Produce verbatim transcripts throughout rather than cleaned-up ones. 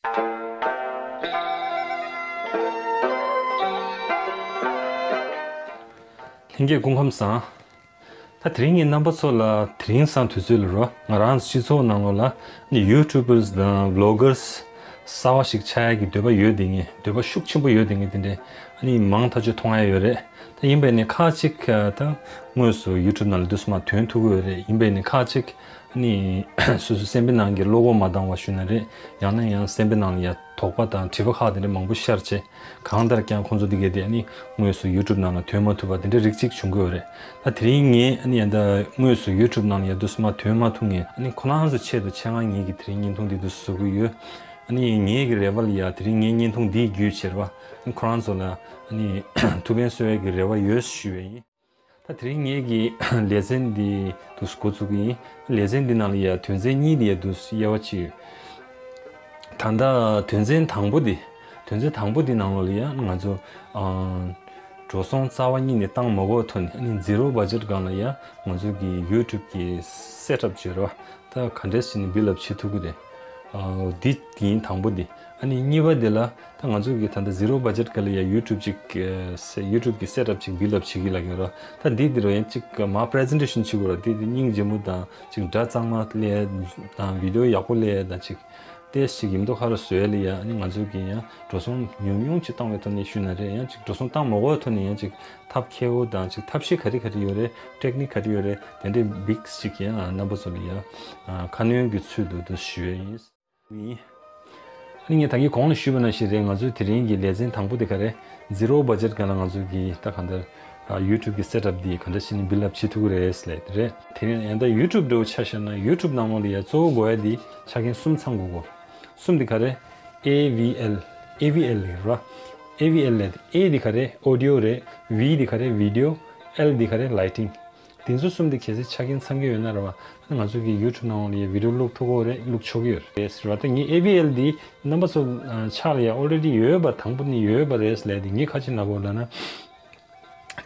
ལྷན་རྒྱས་སྐུ་ཁམས་བཟང་། ད་དེ་རིང་ངས་རྣམ་པ་ཚོ་ལ་དེ་རིང་སང་དུས་ཚོད་ལ་རོ། ང་རང་སྤྱི་ཚོགས་ནང་ལོགས་ལ་ནི་YouTubers་དང་Vloggers་གསར་བ་ཞིག་ཆགས་ཡ་གི་འདོད་པ་ཡོད་དེ་ངས་འདོད་པ་ཤུགས་ཆེན་པོ་ཡོད་དེ་ངས་དེ་འདྲའི་ཨ་ནི་མང་ཐག་ཆོད་མཐོང་ཡ་ཡོད་རེད། ད་ཡིན་པས་ནི་ཁག་ཅིག་ད་དངོས་སུ་YouTube་ནང་ལ་དུས་སུ་མ་ཐོན་ཐུབ་ཀྱི་ཡོད་རེད། ཡིན་པས་ནི་ཁག་ཅིག་ཨ་ནི་སོ་སོའི་སེམས་པའི་ནང་གི་བློ་ཁོག་མ་འདང་བ་ཞུ་ན་རེད། ཡང་ན་ཡང་སེམས་པའི་ནང་ལ་ཡ་དོགས་པ་དང་དྲི་བ་ཁག་དེ་འདྲ་མང་པོ་ཤར་བྱས། གང་ལྟར་ཀྱང་ཁོང་ཚོ་འདི་གས་དེ་ཨ་ནི་དངོས་སུ་YouTube་ནང་ལ་ཐོན་མ་ཐུབ་པ་དེ་འདྲ་རིགས་གཅིག་བྱུང་གི་ཡོད་རེད། ད་དེ་རིང་ངས་ཨ་ནི་ཡ་ད་དངོས་སུ་YouTube་ནང་ལ་ཡ་དུས་སུ་མ་ཐོན་མ་ཐུབ་ངས་ཨ་ནི་ཁོ་རང་ཚོ་ཆེད་དུ་ཆེད་མངགས་ངེད་ཀྱི་དེ་རིང་བརྙན་ཐུང་འདི་དུ་བཟོ་གི་ཡོད། ཨ་ནི་ངེད་ཀྱི་རེ་བ་ལ་ཡ་དེ་རིང་ངའི་བརྙན་ཐུང་འདིའི་བརྒྱུད་བྱས་ར་ཨ་ནི་ཁོ་རང་ཚོ་ལ་ཨ་ནི་ཐུགས་ཕན་གསོས་ཡས་ཀྱི་རེ་བ་ཡོད་ཞུ་བ་ཡིན། ད་དེ་རིང་ངེད་ཀྱི་ལེ་ཚན་འདི་དུ་འགོ་བཙུགས་ཀྱི་ཡིན། ལེ་ཚན་འདི་ནང་ལ་ཡ་དོན་ཚན་གཉིས་ལ་ཡ་དུ་དབྱེ་བ་ཕྱེ་ཡོད། ད་ལྟ་དོན་ཚན་དང་པོ་འདི། དོན་ཚན་དང་པོ་འདི་ནང་ལོགས་ལ་ཡ་ང་ཚོ་ཨ་འགྲོ་སོང་རྩ་བ་ཉིད་ནས་བཏང་མ་དགོས་ཐོག་ནས་ཨ་ནི་zero budget་སྒང་ལ་ཡ་ང་ཚོ་གི་YouTube་གི་setup་བྱེད་རོགས། ད་ག་འདྲས་བྱས་ནས་build up་བྱེད་ཐུབ་ཀྱི་རེད། ཨ་འདི་ཡིན་དང་པོ་འདི། ཨ་ནི་གཉིས་པ་འདི་ལ་ད་ང་ཚོ་གི་ད་ལྟ་zero budget་སྒང་ལ་ཡ་YouTube་ཅིག་ཨ་YouTube་གི་setup་ཅིག་build up་བྱེད་ཀྱི་ལབ་ཀྱི་ཡོད་རོགས། ད་འདི་འདི་རུ་ཡང་ཅིག་མ་presentation་བྱེད་དགོས་རོགས། འདི་འདི་སྙིང་རྗེ་མོ་དང་ཅིག་སྒྲ་གཙང་མ་སླེབས་དང་video་ཡག་པོ་སླེབས་དང་ཅིག་ཏེས་ཅིག་ཡིན་མདོག་ཁ་རུ་བཟོས་ལ་ཡ་ཨ་ནི་ང་ཚོ་གི་ཡང་འགྲོ་སོང་ཉུང་ཉུང་ཅིག་བཏང་བའི་ཐོག་ནས་ཞུས་ན་རེད། ཡང་ཅིག་འགྲོ་སོང་བཏང་མ་དགོས་པའི་ཐོག་ནས་ཡང་ཅིག་ཐབས་མཁས་པོ་དང་ཅིག་ཐབས་ཤེས་ག་རེ་ག་རེ་ཡོད་རེད། technique་ག་རེ་ཡོད་རེད། དེ་འདྲའི་big་ཅིག་ཡང་རྣམ་པ་ཚོ་ལ་ཡ་ཁ་སྣོན་གྱི་ཚུལ་དུ་དུ་ཞུ་ཡས་ཡིན། ཡིན། ཨ་ནི་ངས་ད་གིན་གོང་ལ་ཞུས་པ་ནང་བཞིན་རེད། ང་ཚོའི་དེ་རིང་གི་ལེ་ཚན་དང་པོ་དེ་ག་རེད། zero budget་སྒང་ལ་ང་ཚོ་གི་ད་གང་ལྟར་YouTube་གི་setup་འདི་ག་འདྲ་བྱས་ནས་build up་བྱེད་ཐུབ་ཀྱི་རེད་ལབ་དེ་རེད། དེ་རིང་ཡང་ད་YouTube་འདྲ་བོ་ཆ་བཞག་ན་YouTube་ནང་ལོགས་ལ་ཡ་གཙོ་བོ་དགོས་ཡ་འདི་ཆ་རྐྱེན་གསུམ་ཚང་དགོས་གོ། གསུམ་དེ་ག་རེད། A V L A V L་རེད་བ། A V L་ལས་A་དེ་ག་རེད། audio་རེད། V་དེ་ག་རེད། video། L་དེ་ག་རེད། lighting། དེ་ཚོ་གསུམ་དེ་གལ་སྲིད་ཆ་རྐྱེན་ཚང་གི་ཡོད་ན་རེད་བ། ང་ཚོ་གི་YouTube་ནང་ལ་ཡ་video་བླུག་ཐུབ་ཀྱི་ཡོད་རེད། བླུག་ཆོག་གི་ཡོད་རེད་ཟེར་བ། ད་ངས་A V L་འདི་རྣམ་པ་ཚོ་ཕྱག་ལ་ཡ་already་ཡོད་པ་དང་པོ་ནས་ཡོད་པ་རེད་ལབ་དེ་ངས་ག་ཅི་ལབ་དགོས་ལབ་ན།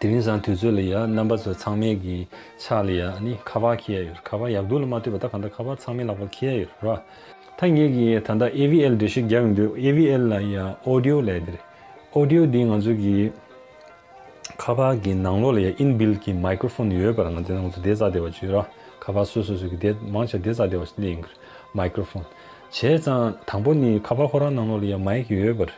དེ་རིང་སང་དུས་ཚོད་ལ་ཡ་རྣམ་པ་ཚོ་ཚང་མས་གི་ཕྱག་ལ་ཡ་ནི་ཁ་པར་འཁྱེར་ཡ་ཡོད་རེད། ཁ་པར་ཡག་སྡུག་ལ་མ་ལྟོས་པ་ད་གང་ལྟར་ཁ་པར་ཚང་མའི་ལག་པར་འཁྱེར་ཡ་ཡོད་རེད་བ། ད་ངས་གི་ད་ལྟ་A V L་འགྲེལ་བཤད་རྒྱག་ཡོང་དུས་A V L་ལ་ཡ་audio་ལབ་དེ་རེད། audio་འདི་ང་ཚོ་གི་ཁ་པར་གྱི་ནང་ལོགས་ལ་ཡ་inbuilt་གྱི་microphone་ཡོད་པ་ར། ང་ཚོ་ང་ཚོ་དེ་རྩ་དེ་བ་བྱོས་ར། ཁ་པར་སོ་སོ་སོ་གི་དེ་མང་ཆེ་དེ་རྩ་དེ་བ་ཞིག་སླེབས་ཡིན་གི་རེད། microphone་བྱས་ཙང་དང་པོ་ནི་ཁ་པར་ཁོ་རང་ནང་ལོགས་ལ་ཡ་mic་ཡོད་པ་རེད།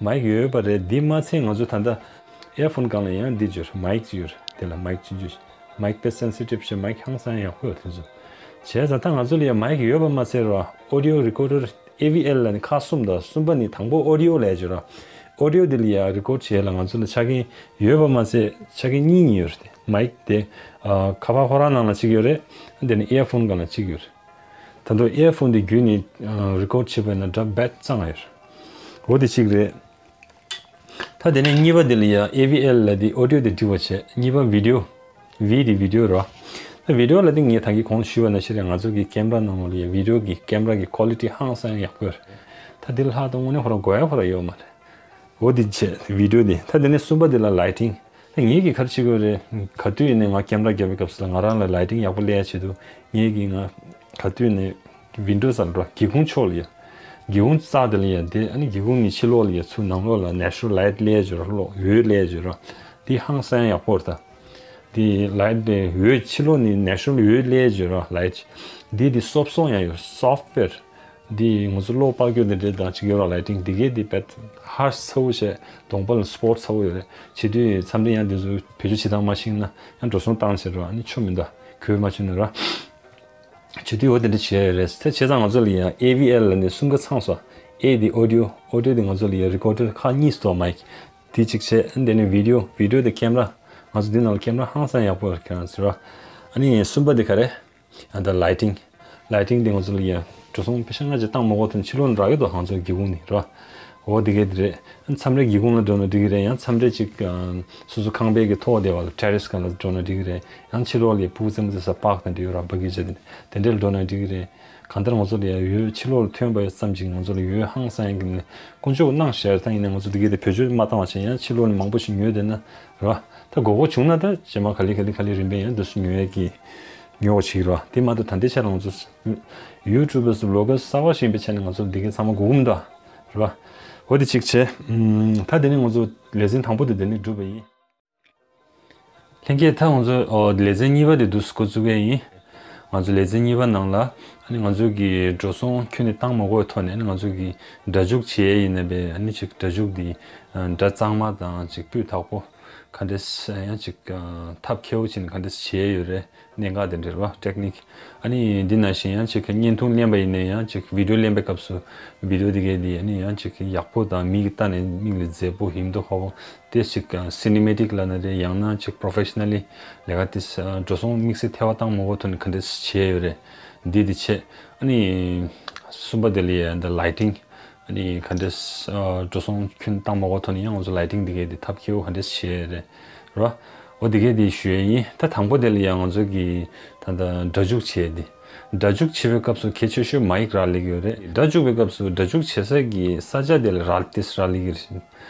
mic་ཡོད་པ་རེད། འདི་མ་ཚད་ང་ཚོ་ད་ལྟ་earphone་སྒང་ལ་ཡང་འདི་བྱོས་ར། mic་ཅིག་ཡོད་རེད། དེ་ལ་mic་ཅིག་བྱོས། mic་དཔེ་sensitive་བྱས། mic་ཧང་སང་ཡག་པོ་ཡོད་དེ་ཚོ། བྱས་ཙང་ད་ང་ཚོ་ལ་ཡ་mic་ཡོད་པ་མ་ཚད་ར། audio recorder A V L་ལ་ནི་ཁག་གསུམ་དང་གསུམ་པ་ནི་དང་པོ་audio་ལབ་ཡ་བྱོས་ར། audio་འདི་ལ་ཡ་record་བྱེད་ཡ་ལ་ང་ཚོ་ལ་ཆ་རྐྱེན་ཡོད་པ་མ་ཚད་ཆ་རྐྱེན་གཉིས་གཉིས་ཡོད་རེད། དེ་mic་དེ་ཨ་ཁ་པར་ཁོ་རང་ནང་ལ་གཅིག་ཡོད་རེད། དེ་ནི་earphone་སྒང་ལ་གཅིག་ཡོད་རེད། ད་དུང་earphone་དེ་བརྒྱུད་ནས་ཨ་record་བྱེད་པ་ཡིན་ན་སྒྲ་རྦད་གཙང་ཡོད་རེད། འོ་དེ་གཅིག་རེད། ད་དེ་ནས་གཉིས་པ་དེ་ལ་ཡ་A V L་ལབ་དེ་audio་དེ་འགྲིག་པ་བྱས། གཉིས་པ་video། V་དེ་video་རེད་བ། ད་video་ལབ་དེ་ངས་ད་གིན་གོང་ཞུས་པ་ནང་བཞིན་རེད། ང་ཚོ་གི་camera་ནང་ལོགས་ལ་ཡ་video་གི་camera་གི་quality་ཧང་སང་ཡག་པོ་ཡོད་རེད། ད་དེ་ལྷག་ཏུ་དངོས་གནས་ཁོ་རང་དགོས་ཡ་ཁོ་རང་ཡོད་མ་རེད། འོ་དེ་བྱས་video་དེ། ད་དེ་ནས་གསུམ་པ་དེ་ལ་lighting། ད་ངེད་ཀྱིས་ག་རེ་བྱེད་དགོས་རེད། ག་དུས་ཡིན་ནའི་ང་camera་རྒྱབ་པའི་སྐབས་སུ་ལ་ང་རང་ལ་lighting་ཡག་པོ་སླེབས་ཡ་ཆེད་དུ་ངེད་ཀྱིས་ང་ག་དུས་ནས་window་ཟེར་འགྲོ། སྒེའུ་ཁུང་ཕྱོགས་ལ་ཡ། སྒེའུ་ཁུང་རྩ་དེ་ལ་ཡ་དེ་ཨ་ནི་སྒེའུ་ཁུང་གི་ཕྱི་ལོགས་ལ་ཡ་ཚུར་ནང་ལོགས་ལ་natural light་སླེབས་ཡ་ཆེད་ར། གློག་འོད་སླེབས་ཡ་ཆེད་ར། དེ་ཧང་སང་ཡག་པོ་རེད་ད། དེ་light་དེ་འོད་ཕྱི་ལོགས་ནས་natural་འོད་སླེབས་ཡ་ཆེད་ར། light་དེ་དེ་སོབ་སོང་ཡ་ཡོད། software། འདི་ང་ཚོ་གློག་སྤར་རྒྱུ་འདི་འདྲའི་དང་ཅིག་ཡོད་ར། lighting་འདི་གའི་འདི་དཔེ་ཧར་ཚ་བོ་བྱས། གདོང་པ་ལ་spot་ཚ་བོ་ཡོད་རེད། བྱེད་དུས་མཚམས་རེ་ཡང་འདི་ཚོ་བེད་སྤྱོད་བྱེད་སྟངས་མ་ཤེས་ན་ཡང་འགྲོ་སོང་བཏང་བྱེད་རོགས། ཨ་ནི་ཆོ་མི་འདུག་གོ་མ་ཆོད་ན་ར། བྱེད་དུས་འོ་དེ་འདྲ་བྱས་ཡོད་རེད། དེ་བྱས་ཙང་ང་ཚོ་ལ་ཡང་A V L་ལ་ནི་གསུམ་ཀ་ཚང་སོང་། A་འདི་audio། audio་འདི་ང་ཚོ་ལ་ཡང་recorder་ཁག་གཉིས་སུ་གཏོགས། mic་འདི་གཅིག་བྱས། ཨ་ནི་དེ་ནས་video། video་དེ་camera། ང་ཚོ་འདི་ནང་ལ་camera་ཧང་སང་ཡག་པོ་ཡོད་ཁྱེད་རང་ཟེར་རོགས། ཨ་ནི་གསུམ་པ་དེ་ག་རེ། ཨ་ད་lighting། lighting་དེ་ང་ཚོ་ལ་ཡ་འགྲོ་སོང་པེ་ཤ་ལྔ་ཅིག་བཏང་མ་དགོས་དོན་ཕྱི་ལོགས་ནས་རག་གི་འདུག་ང་ཚོའི་སྒེའུ་ཁུང་ནས་རོ། འོ་དེ་གས་དེ་རེད། མཚམས་རེ་སྒེའུ་ཁུང་ལ་འགྲོ་ན་འགྲིག་གི་རེད། ཡང་མཚམས་རེ་ཅིག་ཨ་སོ་སོ་ཁང་པའི་གི་ཐོག་དེ་བ་ལ་terrace་སྒང་ལ་འགྲོ་ན་འགྲིག་གི་རེད། ཡང་ཕྱི་ལོགས་ལ་ཕྲུ་གུ་རྩེད་མོ་རྩེ་ས་park་དང་འདྲ་ཡོད་ར། སྦ་གི་བྱས་དེ་དེ་འདྲ་ལ་འགྲོ་ན་འགྲིག་གི་རེད། གང་ལྟར་ང་ཚོ་ལ་ཡ་འོད་ཕྱི་ལོགས་ལ་ཐོན་པ་ཡོད་ཙམ་ཅིག་ང་ཚོ་ལ་འོད་ཧང་སང་ཡང་གི་ནས་དཀོན་མཆོག་གནང་ཞེས་ད་ཡིན་ན་ང་ཚོ་དེ་གས་དེ་བེད་སྤྱོད་མ་བཏང་བ་བྱས་ཡང་ཕྱི་ལོགས་ནས་མང་པོ་ཞིག་ཉོས་བསྡད་ན་ར། ད་དགོས་མཁོ་བྱུང་ན་ད་རྗེས་མ་ག་ལེ་ག་ལེ་ག་ལེ་རིམ་པས་ཡང་འདུག་སེ་ཉོ་ཡས་ཀྱི་ ཉོ་བ་ཞིག་རེད་བ། དེ་མ་གཏོགས་ད་ལྟའི་ཆར་ང་ཚོ་YouTubers vloggers གསར་བ་ཞིག་ཡིན་པའི་ཆ་ནས་ང་ཚོ་འདི་གའི་ཚང་མ་དགོས་ཀྱི་མི་འདུག་རེད་བ། འོ་དེ་གཅིག་བྱས། ཨམ། ད་དེ་ནས་ང་ཚོ་ལེ་ཚན་དང་པོ་དེ་དེ་ནས་གྲུབ་པ་ཡིན། ལྷན་རྒྱས། ད་ང་ཚོ་ཨོ་ལེ་ཚན་གཉིས་པ་དེ་འདུག་སེ་འགོ་བཙུགས་ཡས་ཡིན། ང་ཚོ་ལེ་ཚན་གཉིས་པ་ནང་ལ་ཨ་ནི་ང་ཚོ་གི་འགྲོ་སོང་ཁྱོན་ནས་བཏང་མ་དགོས་པའི་ཐོག་ནས་ཨ་ནི་ང་ཚོ་གི་སྒྲ་འཇུག་བྱེད་ཡས་ཡིན་ན་བས། ཨ་ནི་ཅིག་སྒྲ་འཇུག་འདི་སྒྲ་གཙང་མ་དང་ཅིག་སྤུས་དག་པོ་ག་འདྲས་ཡང་ཅིག་ཐབས་མཁས་པོ་བྱས་ནས་ག་འདྲས་བྱེད་ཡས་ཡོད་རེད། གནད་འགག་དེ་འདྲ་རེད་བ། ཊེག་ནིག་ཨ་ནི་འདི་ནང་བཞིན་ཡང་ཅིག་བརྙན་ཐུང་ལེན་པ་ཡིན་ན་ཡང་ཅིག་བི་ཌིའོ་ལེན་པའི་སྐབས་སུ་བི་ཌིའོ་འདི་གས་འདི་ཨ་ནི་ཡང་ཅིག་ཡག་པོ་དང་མིག་གིས་ལྟ་ནས་མིག་ལ་མཛེས་པོ་ཡིན་མདོག་ཁ་པོ་དེ་ཅིག་སི་ནི་མེ་ཊིག་ལབ་ན་རེད། ཡང་ན་ཅིག་པོ་རོ་ཕེ་ཤ་ན་ལི་ལས་ཀ་དེ་འགྲོ་སོང་དམིགས་བསལ་ཐལ་བ་བཏང་མ་དགོས་ཐོག་ནས་ག་འདྲས་བྱས་ཡོད་རེད། འདི་འདི་བྱས། ཨ་ནི་གསུམ་པ་དེ་ལ་ཡང་འདི་ལའི་ཊིང་། ཨ་ནི་ག་འདྲས་འགྲོ་སོང་ཁྱོན་བཏང་མ་དགོས་ཐོག་ནས་ཡང་ང་ཚོ་ལའི་ཊིང་འདི་གས་འདི་ཐབས་མཁས་པོ་ག་འདྲས་བྱས་རེད་རོ། འོ་འདི་གས་འདི་ཞུ་ཡས་ཡིན། ད་དང་པོ་དེ་ལ་ཡང་ང་ཚོ་གི་ད་ལྟ་སྒྲ་འཇུག་བྱས་འདི། སྒྲ་འཇུག་བྱེད་པའི་སྐབས་སུ་གལ་ཆེ་ཤོས་མའིག་རག་ལས་ཀྱི་ཡོད་རེད། སྒྲ་འཇུག་པའི་སྐབས་སུ་སྒྲ་འཇུག་བྱེད་ས་གི་ས་ཆ་དེ་ལ་རག་ཏིས་རག་ལས་ཀྱི་རེད།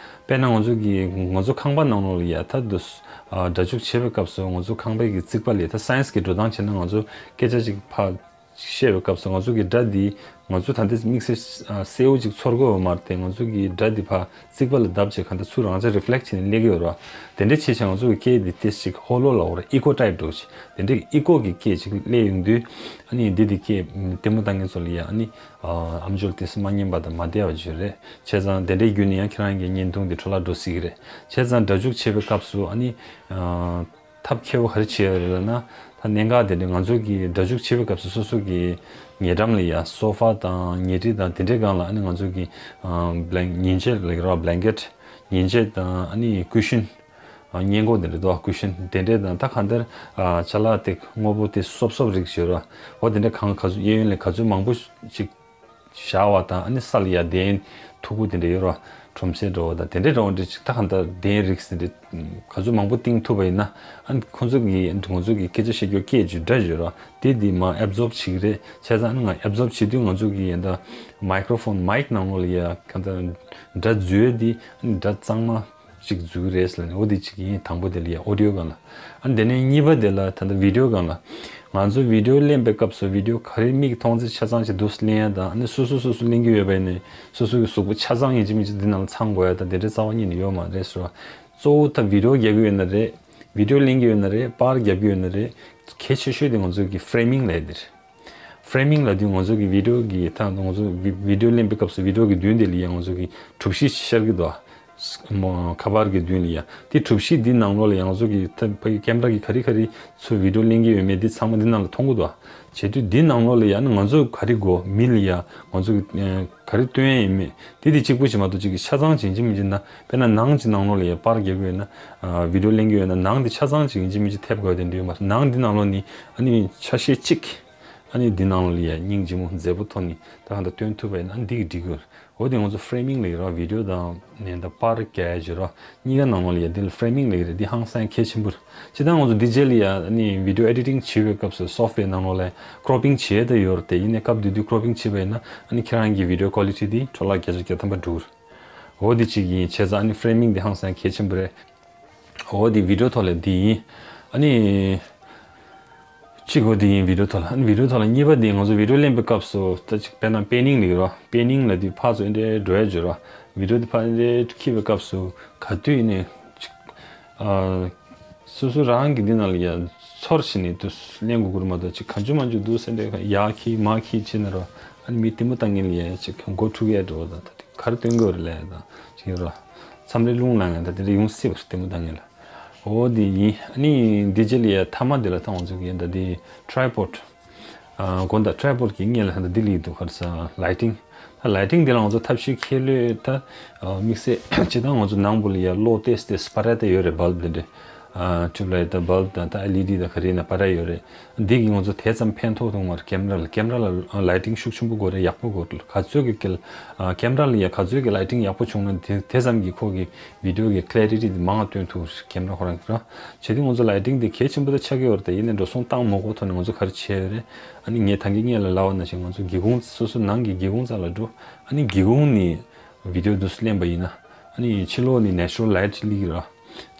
དཔེར་ན་ང་ཚོ་གི་ང་ཚོ་ཁང་པ་ནང་ལོགས་ལ་ཡ་ད་འདུག་སྒྲ་འཇུག་བྱེད་པའི་སྐབས་སུ་ང་ཚོ་ཁང་པའི་གི་རྩིག་པ་ལ་ད་སའེན་སི་གི་འགྲོ་སྟངས་བྱས་ན་ང་ཚོ་སྐད་ཆ་ཅིག་ཕར་བཤད་པའི་སྐབས་སུ་ང་ཚོ་གི་སྒྲ་འདི་ང་ཚོ་ད་ལྟ་དམིགས་བསལ་གསལ་བོ་ཅིག་ཚོར་དགོས་པ་མ་རེད་དེ། ང་ཚོ་གི་སྒྲ་འདི་ཕར་རྩིག་པ་ལ་བརྡབས་བྱས་གང་ལྟར་ཚུར་རང་འཇགས་རི་ཕི་ལེག་བྱས་ནས་སླེབས་ཀྱི་ཡོད་རེད་བ། དེ་འདྲ་བྱས་བྱས་ང་ཚོ་གི་སྐད་འདི་ཏིས་ཅིག་ཧོ་ལོ་ལབ་དགོས་རེད། ཨི་ཀོ་ཊའིབ་འདྲ་བོ་ཅིག་དེ་འདྲའི་ཨི་ཀོ་གི་སྐད་ཅིག་སླེབས་ཡོང་དུས་ཨ་ནི་འདི་འདི་སྐད་ལྟད་མོ་ལྟ་མཁན་ཚོ་ལ་ཡ་ཨ་ནི་ཨམ་ཅོག་ཏིས་མ་སྙན་པ་དང་མ་བདེ་བ་ཅིག་རེད། བྱས་ཙང་དེ་འདྲའི་བརྒྱུད་ནས་ཡང་ཁྱེད་རང་གི་བརྙན་ཐུང་འདི་འཕྲོ་བརླག་འགྲོ་སྲིད་ཀྱི་རེད། བྱས་ཙང་སྒྲ་འཇུག་བྱེད་པའི་སྐབས་སུ་ཨ་ནི་ཐབས་མཁས་པོ་ག་རེ་བྱེད་ཡ་རེད་ལབ་ན། ད་གནད་འགག་དེ་འདྲ་ང་ཚོ་གི་སྒྲ་འཇུག་བྱེད་པའི་སྐབས་སུ་སོ་སོ་གི་ཉེ་འགྲམ་ལ་ཡ་སོ་ཕ་དང་ཉལ་ཁྲི་དང་དེ་འདྲའི་སྒང་ལ་ཨ་ནི་ང་ཚོ་གི་ཨ་བྷི་ལན་ཉལ་ཆས་ལ་ར་བྷི་ལན་ཀེཊ་ཉལ་ཆས་དང་ཨ་ནི་ཀུ་ཤིན་ཨ་སྔས་མགོ་དེ་འདྲ་འདུག་ཀུ་ཤིན་དེ་འདྲའི་དང་ད་གང་ལྟར་ཨ་ཅ་ལག་དེ་སྔོ་པོ་དེ་སོབ་སོབ་རིགས་ཡོད་ར། འོ་དེ་འདྲ་གང་ག་ཚོད་གཡས་གཡོན་ལ་ག་ཚོད་མང་པོ་ཅིག་བཞག་པ་དང་ཨ་ནི་ས་ལ་ཡ་གདན་མཐུག་པོ་དེ་འདྲ་ཡོད་ར། ཁྲོམ་སའི་འགྲོ་བ་དང་དེ་འདྲའི་འགྲོ་བ་འདྲ་ཅིག་ད་གང་ལྟར་གདན་རིགས་དེ་འདྲ་ག་ཚོད་མང་པོ་བཏིང་ཐུབ་པ་ཡིན་ན་ཨ་ནི་ཁོང་ཚོ་གི་ང་ཚོ་གི་སྐད་ཆ་བཤད་རྒྱུ་སྐད་ཅིག་འདྲ་ཡོད་ར། དེ་འདི་མར་ཨེབ་ཛོབ་བྱེད་ཀྱི་རེད། བྱས་ཙང་ཨ་ནི་ང་ཨེབ་ཛོབ་བྱེད་དུས་ང་ཚོ་གི་ཡིན་ད་མའི་ཀྲོ་ཕོན་མའིག་ནང་ལོགས་ལ་ཡ་གང་ལྟར་སྒྲ་འཛུལ་ཡས་འདི་ཨ་ནི་སྒྲ་གཙང་མ་ཅིག་འཛུལ་རེད་ལབ་ནས། འོ་དེ་གཅིག་ཡིན། དང་པོ་དེ་ལ་ཡ་ཨོ་ཌི་ཡོ་སྒང་ལ། ཨ་ནི་དེ་ནས་གཉིས་པ་དེ་ལ་ད་ལྟ་བི་ཌི་ཡོ་སྒང་ལ། ང་ཚོ་བི་ཌི་ཡོ་ལེན་པའི་སྐབས་སུ་བི་ཌི་ཡོ་ག་རེ་མིག་མཐོང་ཚད་ཆ་ཚང་ཞིག་འདུག་སེ་ལེན་ཡ་དང་། ཨ་ནི་སོ་སོ་སོ་སོ་ལེན་གྱི་ཡོད་པ་ཡིན་ནའི་སོ་སོ་གི་གཟུགས་པོ་ཆ་ཚང་ཡིན་གཅིག་མིན་གཅིག་འདི་ནང་ལ་ཚང་དགོས་ཡ་དང་དེ་འདྲའི་རྩ་བ་ཉིད་ནས་ཡོད་མ་རེད་ཟེར་བ། གཙོ་བོ་ད་བི་ཌི་ཡོ་རྒྱག་གི་ཡོད་ན་རེད། བི་ཌི་ཡོ་ལེན་གྱི་ཡོད་ན་རེད། པར་རྒྱབ་ཀྱི་ཡོད་ན་རེད། གལ་ཆེ་ཤོས་དེ་ང་ཚོ་གི་ཕེ་རེ་མིང་ལབ་ཡ་དེ་རེད། ཕེ་རེ་མིང་ལབ་དུས་ང་ཚོ་གི་བི་ཌི་ཡོ་གི་ད་ང་ཚོ་བི་བི་ཌི་ཡོ་ལེན་པའི་སྐབས་སུ་བི་ཌི་ཡོ་གི་མདུན་དེ་ལ་ཡང་ང་ཚོ་གི་གྲུ་བཞི་ཤར་གི་འདུག་ཨ། མོ་ཁ་པར་གི་མདུན་ལ་ཡ། དེ་གྲུ་བཞི་འདི་ནང་ལོགས་ལ་ཡང་ང་ཚོ་གི་ད་ཕ་གི་ཀེམ་ར་གི་ག་རེ་ག་རེ་ཚོ་བི་ཌི་ཡོ་ལེན་གི་ཡོད་མེད་འདི་ཚང་མ་འདི་ནང་ལ་མཐོང་གི་འདུག་ཨ། བྱེད་དུས་འདི་ནང་ལོགས་ལ་ཡ་ནི་ང་ཚོ་ག་རེ་དགོས་མི་ལ་ཡ་ང་ཚོ་གི་ཨ་ག་རེ་སྟོན་ཡ་ཡིན་མེད་དེ་དེ་གཅིག་པུ་ཞིག་མ་གཏོགས་གཅིག་གི་ཆ་ཚང་ཅིག་ཡིན་གཅིག་མིན་གཅིག་ན། དཔེར་ན་ནང་གི་ནང་ལོགས་ལ་ཡ་པར་རྒྱབ་ཀྱི་ཡོད་ན། ཨ་བི་ཌི་ཡོ་ལེན་གི་ཡོད་ན་ནང་འདི་ཆ་ཚང་ཅིག་ཡིན་གཅིག་མིན་གཅིག་ཐེབས་དགོས་དེ་འདྲ་ཡོད་མ་རེད། ནང་འདི་ནང་ལོགས་ནི་ཨ་ནི་ཆ་ཤས་གཅིག་ཨ་ནི་འདི་ནང་ལ་ཡ་སྙིང་རྗེ་མོ་མཛེས་པོ་ཐོག་ནས་ད་གང་ལྟར་སྟོན་ཐུབ་པ་ཡིན་ན་ཨ་ནི་འདི་གི་འགྲིག་གི་རེད། འོ་དེ་ང་ཚོ་ཕེ་རེ་མིང་ལབ་ཀྱི་རེད། བི་ཌི་ཡོ་དང་ནས་ད་པར་རྒྱག་ཡ་ཅིག་རེད། གཉིས་ཀ་ནང་ལོགས་ལ་ཡ་འདི་ལ་ཕེ་རེ་མིང་ལབ་ཀྱི་རེད། འདི་ཧང་སང་གལ་ཆེན་པོ་རེད། སྤྱིར་བཏང་ང་ཚོ་འདི་རྗེས་ལ་ཡ་ཨ་ནི་བི་ཌི་ཡོ་ཨེ་ཌི་ཊིང་བྱེད་པའི་སྐབས་སུ་སོབ་ཝེར་ནང་ལོགས་ལ་ཀྲོ་པིང་བྱེད་ཡ་ད་ཡོད་རེད་དེ། ཡིན་ནའི་སྐབས་དེ་དུས་ཀྲོ་པིང་བྱས་པ་ཡིན་ན་ཨ་ནི་ཁྱེད་རང་གི་བི་ཌི་ཡོ་ཀོ་ལི་ཊི་འདི་འཕྲོ་བརླག་བརྒྱ་ཆ་བརྒྱ་ཐམ་པ་འགྲོ་གི་རེད། འོ་དེ་གཅིག་ཡིན། བྱས་ཙང་ཨ་ནི་ཕེ་རེ་མིང་དེ་ཧང་སང་གལ་ཆེན་པོ་རེད། འོ་དེ་བི་ཌི་ཡོ་ཐོག་ལ་དེ་ཡིན། ཨ་ནི་གཅིག་འོ་དེ་ཡིན་བི་ཌི་ཡོ་ཐོག་ལ། ཨ་ནི་བི་ཌི་ཡོ་ཐོག་ལ་གཉིས་པ་དེ་ང་ཚོ་བི་ཌི་ཡོ་ལེན་པའི་སྐབས་སུ་ད་ཅིག་དཔེར་ན་པེན་ནིང་ལབ་ཀྱི་རེད། པེན་ནིང་ལབ་དུས་ཕར་ཚུར་འདི་འདྲ་འགྲོ་ཡ་ཅིག་རེད། བི་ཌི་ཡོ་དེ་ཕར་འདི་འདྲ་འཁྱེར་བའི་སྐབས་སུ་ག་དུས་ཡིན་ནའི་ཅིག་ཨ། སོ་སོ་རང་གི་འདི་ནང་ལ་ཡ་ཚོར་བྱས་ནས་དུ་ལེན་དགོས་ཀྱི་རེད་མ་གཏོགས་ཅིག་གང་བྱུང་མང་བྱུང་འདུག་སེ་འདྲ་ཡར་འཁྱེར་མར་འཁྱེར་བྱས་ན་ར་ཨ་ནི་མི་ལྟད་མོ་ལྟ་མཁན་ལ་ཡ་ཅིག་མགོ་འཁྲུག་ཡ་འགྲོ་བ་དང་ད་དེ་ག་རེ་སྟོན་དགོས་རེད་ལབ་ཡ་དང་ཅིག་ར་མཚམས་རེ་རླུང་ལངས་ཡ་ད་དེ་འདྲ་ཡོང་སྲིད་པ་རེད་ལྟད་མོ་ལྟ་མཁན་ལ། འོ་དེ་ཡིན། ཨ་ནི་འདི་རྗེས་ལ་ཡ་མཐའ་མ་དེ་ལ་ད་ང་ཚོ་གི་ད་དེ་ཊི་རའི་པོཌ། ཨ་དགོངས་དག་ཊི་རའི་པོཌ་གི་སྔོན་ལ་ད་འདི་ལ་ཡི་འདུག་ག་རེ་ཟེར་ལའི་ཊིང་། ད་ལའི་ཊིང་དེ་ལ་ང་ཚོ་ཐབས་ཤེས་མཁས་པོ་ད་དམིགས་བསལ་སྤྱིར་བཏང་ང་ཚོ་ནང་པོ་ལ་ཡ་གློག་ཏོག་ཙམ་ཏོག་ཙམ་སྤར་ཡ་ད་ཡོད་རེད། བལ་བུ་འདི་འདྲ། ཨ་ཊིའུབ་ལའིཊ་དང་བལ་བུ་དང་ད་ཨེལ་ཨི་ཌི་དང་ག་རེ་ཡིན་ན་སྤར་ཡ་ཡོད་རེད། འདི་གིས་ང་ཚོ་དེ་ཙམ་ཕན་ཐོགས་ཐུབ་མ་རེད། ཀེམ་ར་ལ་ཀེམ་ར་ལ་ལའི་ཊིང་ཤུགས་ཆེན་པོ་དགོས་རེད། ཡག་པོ་དགོས་རེད། ག་ཚོད་ཀྱི་ཀེ་ཨ་ཀེམ་ར་ལ་ཡ་ག་ཚོད་ཀྱི་ལའི་ཊིང་ཡག་པོ་བྱུང་ན་དེ་དེ་ཙམ་གྱིས་ཁོ་གི་བི་ཌི་ཡོ་གི་ཀེ་ལེ་རི་ཊི་དེ་མང་བ་སྟོན་ཐུབ་རེད། ཀེམ་ར་ཁོ་རང་གི་ར། བྱས་དུས་ང་ཚོ་ལའི་ཊིང་དེ་གལ་ཆེན་པོ་ད་ཆགས་ཀྱི་ཡོད་རེད། ད་ཡིན་ནའི་འགྲོ་སོང་བཏང་མ་དགོས་ཐོག་ནས་ང་ཚོ་ག་རེ་བྱས་ཡོད་རེད། ཨ་ནི་ངས་ད་གིན་སྔོན་ལ་ལབ་པ་ནང་བཞིན་ང་ཚོ་སྒེའུ་ཁུང་སོ་སོ་ནང་གི་སྒེའུ་ཁུང་རྩ་ལ་འགྲོ། ཨ་ནི་སྒེའུ་ཁུང་ནས་བི་ཌི་ཡོ་འདུག་སེ་ལེན་པ་ཡིན་ན་ཨ་ནི་ཕྱི་ལོགས་ནས་ནེ་ཅུ་རལ་ལའིཊ་སླེབས་ཀྱི་རེད།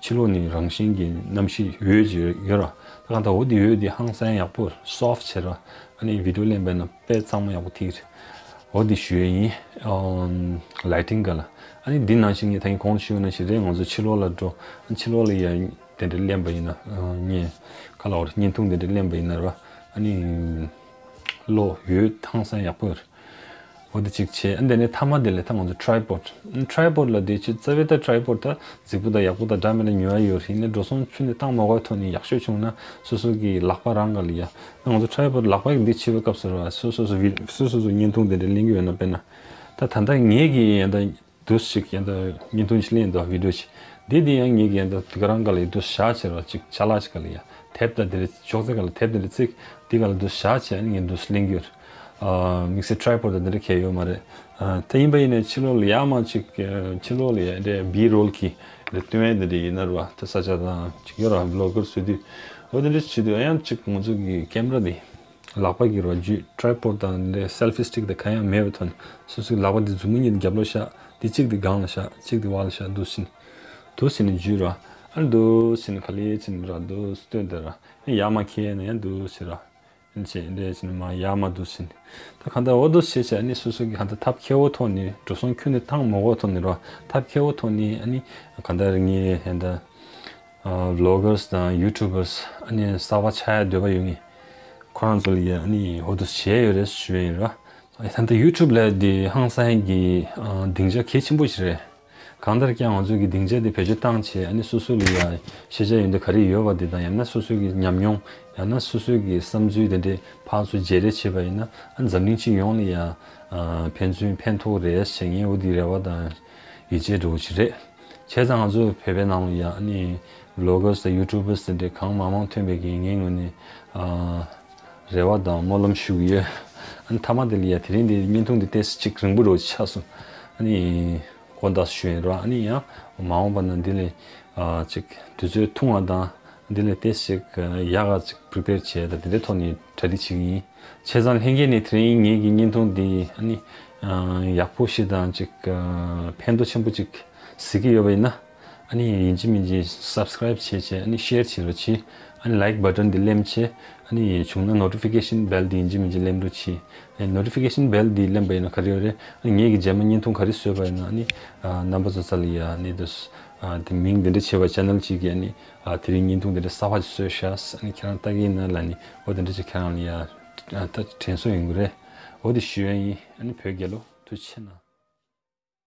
ཕྱི་ལོགས་ནས་རང་བཞིན་གྱི་གནམ་གཤིས་འོད་ཅིག་ཡོད་ར། ད་གང་ལྟར་འོ་དེ་འོད་དེ་ཧང་སང་ཡག་པོ་སོཕ་ཆེ་ར། ཨ་ནི་བི་ཌིའོ་ལེན་པ་ཡིན་ན་དཔེ་གཙང་མ་ཡག་པོ་ཐིག་རེད། འོ་དེ་ཞུ་ཡས་ཡིན། ལའི་ཊིང་ག་ལ། ཨ་ནི་འདི་ནང་བཞིན་ངས་ད་གིན་གོང་ཞུས་ནང་བཞིན་རེད། ང་ཚོ་ཕྱི་ལོགས་ལ་འགྲོ། ཕྱི་ལོགས་ལ་ཡ་དེ་འདྲ་ལེན་པ་ཡིན་ན་ཨ་ངས་ཁ་ལ་བར་བརྙན་ཐུང་དེ་འདྲ་ལེན་པ་ཡིན་ན་ར། ཨ་ནི་གློག་འོད་ཧང་སང་ཡག་པོ་ཡོད་རེད། འོ་དེ་གཅིག་བྱས། ཨ་འདི་ནས་མཐའ་མ་དེ་ལས་ད་ང་ཚོ་ཊའི་པོཌ། ཊའི་པོཌ་ལ་དེ་ཆེ་རྩ་བའི་ད་ཊའི་པོཌ་ད་རྫིག་པོ་དང་ཡག་པོ་དང་འདྲ་མི་འདྲ་ཉོ་ཡ་ཡོད་རེད། ཡིན་ནའི་འགྲོ་སོང་ཁྱོན་ནས་བཏང་མ་དགོས་ཐོག་ནས་ཡག་ཤོས་བྱུང་ན་སོ་སོ་གི་ལག་པ་རང་ག་ལ་ཡ། ད་ང་ཚོ་ཊའི་པོཌ་ལག་པ་གི་འདི་བྱེད་པའི་སྐབས་སུ་ར་སོ་སོ་སོ་བི་སོ་སོ་སོ་བརྙན་ཐུང་དེ་འདྲ་ལེན་གི་ཡོད་ན། དཔེར་ན་ད་ད་ལྟ་ངེད་ཀྱི་ཡན་ད་འདུག་ཞིག་ཡན་ད་བརྙན་ཐུང་ཞིག་ལེན་འདུག་བི་ཌིའོ་ཞིག་འདི་འདི་ཡང་ངེད་ཀྱི་ཡན་ད་དེ་ག་རང་ག་ལ་ཡ་འདུག་བཞག་བྱས་ར་ཅིག་ཆ་ལག་ཞིག་ག་ལ་ཡ་དེབ་དང་དེ་འདྲ་ཅོག་ཙེ་ག་ལ་དེབ་དེ་འདྲ་བརྩིགས། དེ་ག་ལ་འདུག་བཞག་བྱས་ཨ་ནི་ངས་འདུག་ལེན་གི་ཡོད། དམིགས་བསལ་ཊའི་པོཌ་དང་དེ་འདྲ་གལ་ཡོད་མ་རེད། ཨ་དེ་ཡིན་པ་ཡིན་ནའི་ཕྱི་ལོགས་ལ་ཡར་མར་ཅིག་ཨ་ཕྱི་ལོགས་ལ་ཡ་འདྲ་བི་རོལ་གྱི་འདྲ་སྟོན་ཡ་འདི་འདྲ་ཡིན་ན་ར་བ་དེ་ས་ཆ་དང་ཅིག་ཡོད་ར་བི་ལོག་གར་བཟོ་དུས་འོ་དེ་འདྲ་བྱེད་དུས་ཡང་ཅིག་ང་ཚོ་གི་ཀེམ་ར་དེ་ལག་པ་གི་ར་རྒྱུད་ཊའི་པོཌ་དང་འདྲ་སེལ་ཕི་སི་ཊིག་དང་གང་ཡང་མེད་པའི་ཐོག་ནས་སོ་སོའི་ལག་པ་འདི་མཛུབ་མོ་གཉིས་རྒྱབ་ལོགས་བཞག་དེ་གཅིག་དེ་སྒང་ལ་བཞག་གཅིག་དེ་འོག་ལ་བཞག་འདུག་ཟིན། འདུག་ཟིན་ནས་འཇུས་ར། ཨ་འདུག་ཟིན་ག་ལེ་ཟིན་ར་འདུག་སྟོན་དེ་ར། ཡར་མར་འཁྱེར་ནས་ཡང་འདུག་ཟེར་ར། ཨ་ནི་བྱས་འདྲ་ཟིན་མ་ཡར་མར་འདུག་ཟིན། ད་གང་ལྟར་འོ་འདུག་བྱས་བྱས་ཨ་ནི་སོ་སོ་གི་གང་ལྟར་ཐབས་མཁས་པོ་ཐོག་ནས་འགྲོ་སོང་ཁྱོན་ནས་བཏང་མ་དགོས་ཐོག་ནས་ར་ཐབས་མཁས་པོ་ཐོག་ནས་ཨ་ནི་གང་ལྟར་ངའི་ཧན་ད་ཝི་ལོག་གར་སི་དང་ཡུ་ཊུབ་པར་སི་ཨ་ནི་གསར་པ་ཆགས་ཡ་འདོད་པ་ཡོད་ངེས། ཁོ་རང་ཚོ་ལ་ཡ་ཨ་ནི་འོ་འདུག་བྱས་ཡོད་རེད་ཞུ་ཡ་ཡིན་ར། ད་ལྟ་ཡུ་ཊུབ་ལ་འདི་ཧང་སང་གི་སྡིངས་ཆ་གལ་ཆེན་པོ་ཞིག་རེད། གང་ལྟར་ཀྱང་ང་ཚོ་གི་སྡིངས་ཆ་འདི་བེད་སྤྱོད་བཏང་བྱས་ཨ་ནི་སོ་སོ་ལ་ཡ་ཤེས་བྱ་ཡོན་ཏན་ག་རེ་ཡོད་པ་འདི་དང་ཡང་ན་སོ་སོ་གི་ཉམས་མྱོང་ཡང་ན་སོ་སོ་གི་བསམ་ཚུལ་དེ་འདྲས་ཕར་ཚུར་བརྗེ་རེས་བྱས་པ་ཡིན་ན་ཨ་འཛམ་གླིང་སྤྱི་ཡོངས་ལ་ཡ་ཕན་ཚུན་ཕན་ཐོགས་རེད་ཟེར་ངས་འོ་འདི་རེ་བ་དང་ཡིད་ཆེས་འགྲོ་གི་རེད། བྱས་ཙང་ང་ཚོ་བོད་པའི་ནང་ལ་ཡ་ཨ་ནི་ཝི་ལོག་གར་སི་དང་ཡུ་ཊུབ་པར་སི་དེ་འདྲས་གང་མང་མང་ཐོན་པའི་གི་ངའི་ངོས་ནས་ཨ་རེ་བ་དང་སྨོན་ལམ་ཞུ་གི་ཡོད། ཨ་ནི་མཐའ་མ་དེ་ལ་ཡ་དེ་རིང་འདི་བརྙན་ཐུང་འདི་ཏོག་ཙམ་ཅིག་རིང་པོ་འདྲ་བོ་ཆགས་སོང་། ཨ་ནི་དགོངས་དག་ཞུ་ཡིན་རོགས། ཨ་ནི་ཡང་མ་འོངས་པ་ན་འདི་ལས་ཨ་ཅིག་དུས་ཚོད་ཐུང་བ་དང་འདི་ལས་ཏོག་ཙམ་ཅིག་ཡག་ག་ཅིག་པི་རི་པེར་བྱས་དང་དེ་འདྲའི་ཐོག་ནས་གྲ་སྒྲིག་བྱེད་ཀྱི་ཡིན། བྱས་ཙང་ལྷན་རྒྱས་ནས་དེ་རིང་ངེད་ཀྱི་བརྙན་ཐུང་འདི་ཨ་ནི་ཨ་ཡག་པོ་ཞིག་དང་ཅིག་ཨ་ཕན་ཐོགས་ཆེན་པོ་ཅིག་གཟིགས་ཀྱི་ཡོད་པ་ཡིན་ན། ཨ་ནི་ཡིན་གཅིག་མིན་གཅིག་སབ་སི་ཀ་རའིབ་བྱེད་བྱས་ཨ་ནི་ཤེར་བྱེད་རོགས་གྱིས། ཨ་ནི་ལའིཀ་བ་ཊན་འདི་གླེམ་བྱས། ཨ་ནི་བྱུང་ན་ནོ་ཊི་ཕི་ཀེ་ཤན་བྷེལ་འདི་ཡིན་གཅིག་མིན་གཅིག་གླེམ་རོགས་གྱིས། ཨ་ནི་ནོ་ཊི་ཕི་ཀེ་ཤན་བྷེལ་འདི་གླེམ་པ་ཡིན་ན་ག་རེ་ཡོད་རེད། ཨ་ནི་ངེད་ཀྱི་རྗེས་མ་བརྙན་ཐུང་ག་རེ་བཟོས་པ་ཡིན་ན་ཨ་ནི་ཨ་རྣམ་པ་ཚོ་ས་ལ་ཡ་ཨ་ནི་དུ་ཨ་དེ་མིང་འདི་འདྲ་བྱས་པ་ཅེ་ནལ་གཅིག་གིས་ཨ་ནི་ཨ་དེ་རིང་བརྙན་ཐུང་འདི་འདྲ་གསར་པ་ཞིག་བཟོས་ཤག་ཨ་ནི་ཁྱེད་རང་ལྟ་གི་ཡིན་ན་ལབ་ནི་འོ་དེ་འདྲ་ཅིག་ཁྱེད་རང་ལ་ཡ་ཨ་ད་དྲན་གསོ་ཡོང་གི་རེད། འོ་དེ་ཞུ་ཡ་ཡིན། ཨ་ནི་བོད་རྒྱལ་ལོ། ཐུགས་རྗེ་ཆེ་གནང་།